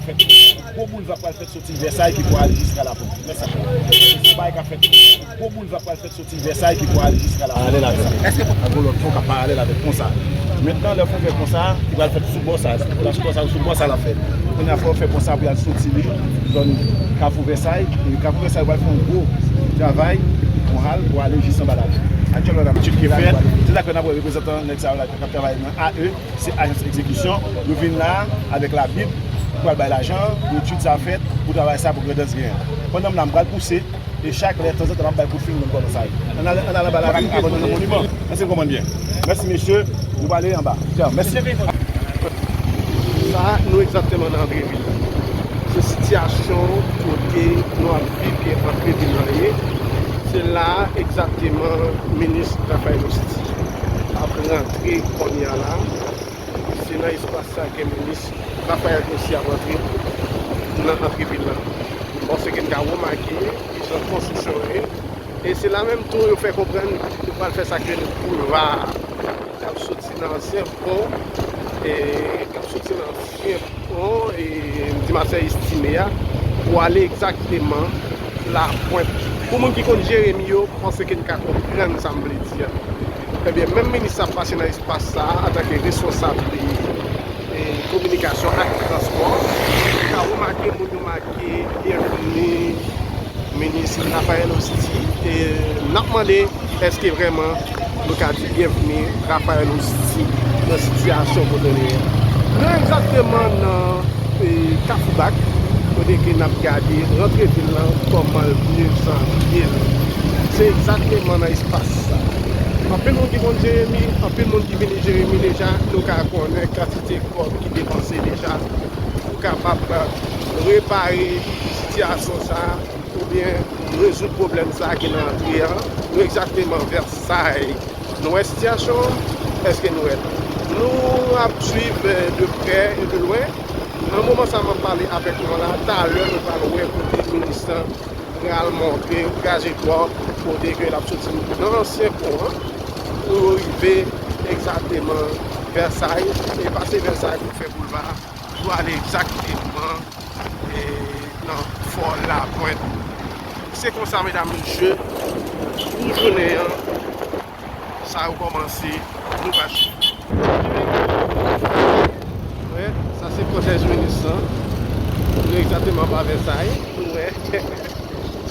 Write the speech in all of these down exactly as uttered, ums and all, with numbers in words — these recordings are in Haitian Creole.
Fèt, gwo boulva pral fèt soti Vèsay ki pral ale jiska Lapwent. Mèsi. Se yon bagay k ap fèt. Gwo boulva pral fèt soti Vèsay ki pral ale jiska Lapwent. Paralèl avèk. Èske ak yon lòt pon k ap paralèl avèk pon sa. Mentnan, lè fon fè pon sa, li pral fèt sou bò sa. Sou bò sa, sou bò sa l ap fèt. Kounye a, fò yo fè pon sa pou y al soti li, zòn Kafou Vèsay. E Kafou Vèsay pral fè yon gwo travay, yon hal pou ale jis anba Lapwent. Aktyèlman, n ap tcheke fèt. Se sa k fè n ap wè reprezantan nèg sa yo la k ap travay nan A E. Se ajans egzekisyon, yo vin la avèk labib pou al bay lajan, pou etid sa fèt, pou travay sa, pou Grandans genyen. Pandan m la, m pral pouse, e chak lè, tanzantan, m ap bay kout fil, moun kòmanse ale. Ann al, ann al anba labib, abandone moniman. Èske n konprann byen? Mèsi, mesye. Nou prale anba. Mèsi. Sa, nou egzakteman nan antre vil la. Se sitiyasyon kote nou ap viv ke antre vil la ye. Se la egzakteman minis Raphaël Hosty ap rantre kounye a la. Se nan espas sa ke minis Raphaël Hosty ap rantre nan antre vil la. M panse ke n ka remake kijan konstriksyon an ye. E se la menm tou yo fè konprann yo pral fè sa ke boulva a k ap soti nan ansyen pon, e k ap soti nan ansyen pon, e m di m ap fè estime a, pou ale egzakteman Lapwent. Pou moun ki konn Jeremi yo, m panse ke n ka konprann sa m vle di a. Ebyen, menm minis sa ap pase nan espas sa a, antanke responsab de, e, kominikasyon ak transpò, ou ka remake moun yo make byenveni minis Raphaël Hosty. E n ap mande, èske vrèman nou ka di byenveni Raphaël Hosty nan sitiyasyon kote nou ye a? Nou egzakteman nan, e, Kafou Bak, kote ke n ap gade rantre vil lan, kòman l prezante l. Se egzakteman nan espas sa. Anpil moun ki konn Jeremi, anpil moun ki vini Jeremi deja, nou ka konnen kantite kòb ki depanse deja pou kapab repare sitiyasyon sa a, oubyen rezoud pwoblèm sa a ki nan antre a. Nou egzakteman Vèsay. Nou wè sitiyasyon an? Èske nou wè l? Nou ap swiv, eh, de prè e de lwen. Nan moman sa a m ap pale avèk nou an la, talè nou pral wè kote minis lan pral montre trajektwa kote ke l ap soti nan ansyen pon an pou yo rive egzakteman Vèsay e pase Vèsay pou fè boulva pou ale egzakteman, e, nan Fò Lapwent. Se konsa, medam, mesye, pou jounen an, sa yo kòmanse, nou pa swiv. Wè, sa se kòtèj minis lan. Nou egzakteman anba Vèsay. Wè.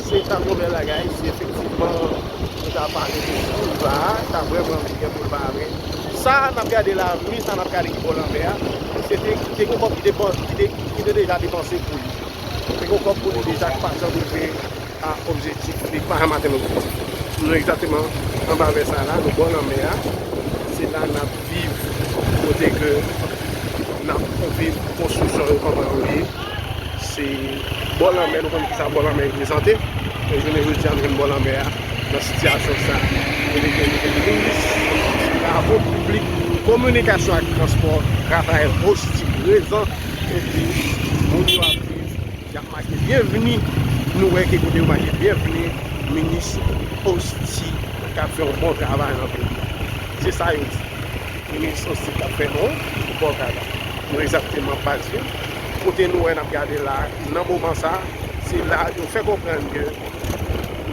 Se ta pwomyè bagay, se efektivman, nou ta pale de boulva a, ta vrèman gen boulva a vre. Sa n ap gade la, mi sa n ap gade ki bò lanmè a, se te, te gen kòb ki te, ki te, ki te deja depanse pou li. Te gen kòb pou li deja ki pa janm rive a objektif li, ki pa janm atenn objektif li. Nou egzakteman anba Vèsay la, nou bò lanmè a. Se la n ap viv, kote ke n ap viv konstriksyon yo kòman yo ye. Se bò lanmè, nou konn kisa bò lanmè reprezante. E jounen jodi a, nou jwenn bò lanmè a nan sitiyasyon sa a. Kote ke nou jwenn minis travo piblik, kominikasyon ak transpò, Raphaël Hosty prezan. Epi, moun yo ap viv, y ap make byenveni. Nou wè ke kote yo make byenveni, minis Hosty k ap fè yon bon travay nan peyi. Se sa yo di. Minis Hosty k ap fè yon bon travay. Nou egzakteman pase. Kote nou wè n ap gade la, nan moman sa, se la yo fè konprann ke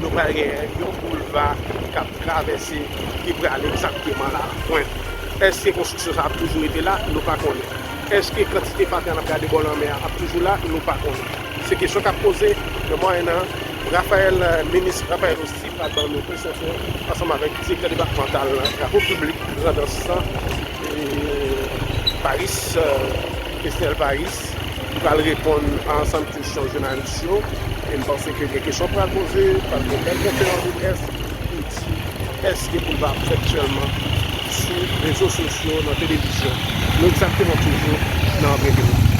nou pral gen yon boulva k ap travèse, ki pral egzakteman Lapwent. Èske konstriksyon sa ap toujou rete la? Nou pa konnen. Èske kantite fatra n ap gade bò lanmè a ap toujou la? Nou pa konnen. Se kesyon k ap poze nan mwayen an. Raphaël, eh, minis Raphaël Hosty pral ban nou presantasyon ansanm avèk direktè depatmantal travo piblik Grandans lan, eh, Paris, eh, Kesnel Paris, ki pral reponn a ansanm kesyon jounalis yo. E m panse ke gen kesyon pral poze, pral gen bèl konferans de près pou di èske boulva ap fèt sèlman sou rezo sosyo, nan televizyon. Nou egzakteman toujou nan antre vil.